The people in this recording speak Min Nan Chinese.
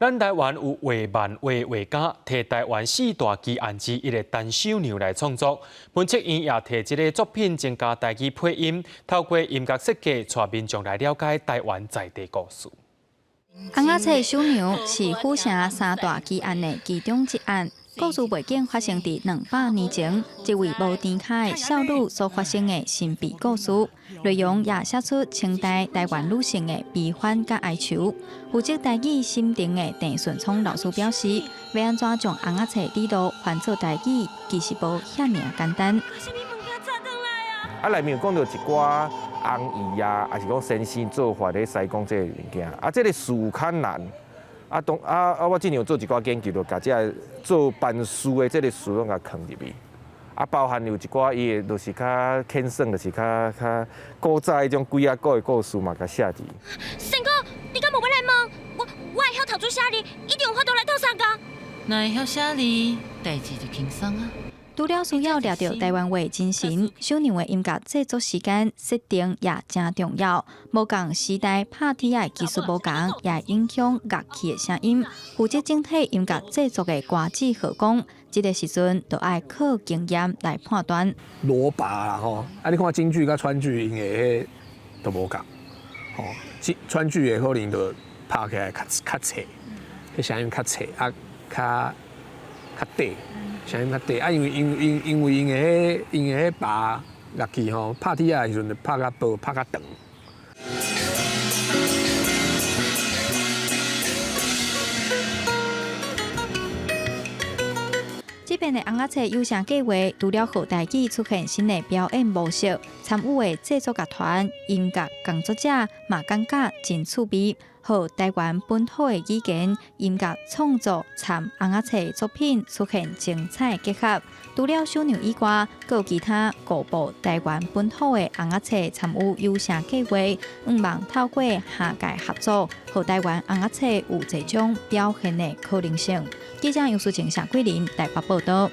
咱台灣有畫漫畫畫家，提台灣四大奇案之一的陳守娘來創作，文策院也提這个作品增加台語配音，透過音樂設計，帶民眾來了解台灣在地故事。尪仔冊守娘是府城三大奇案的其中一案。故事背景發生佇200年前，一位無甜跤的少女所發生的神秘故事，內容也寫出清代台灣女性的悲歡佮哀愁。負責台語審定的鄭順聰老師表示，欲按怎將尪仔冊語錄翻做台語，其實無遐爾簡單。啊，內面有講著一寡紅姨啊，抑是講先生做法咧師公這个物件，啊，這个事有較難。啊，當啊啊，我之前有做一寡研究，就共這个做辦事的這个事攏共囥入去。啊，包含有一寡伊的，就是較輕鬆，就是較較古早彼種鬼仔古的故事嘛，共寫佇。仙哥，你敢無欲來問我？我會曉頭拄寫字，一定有法度來鬥相共。若會曉寫字，代誌就輕鬆啊。除了需要掠著台灣話精神，守娘的音樂製作時間設定也誠重要。無仝時代拍鐵仔的技術無仝，也會影響樂器的聲音。負責整體音樂製作的歌子和講，這个時陣就愛靠經驗來判斷。鑼鈸啦吼，啊你看京劇佮川劇𪜶的彼都無仝，吼，川劇的可能就拍起來較較脆，彼聲音較脆啊，較較短。聲音較短啊，因為因因因為𪜶的彼𪜶的彼鈸樂器吼，拍鐵仔的時陣就拍較薄，拍較長。這遍的尪仔冊有聲計畫，除了予台語出現新的表演模式，參與的製作樂團、音樂工作者嘛感覺真趣味，予台灣本土的語言、音樂創作參尪仔冊作品出現精彩結合。除了守娘以外，閣有其他五部台灣本土的尪仔冊參與有聲計畫，向望透過跨界合作，予台灣尪仔冊有這種表現的可能性。記者楊淑晴、謝桂林台北報導。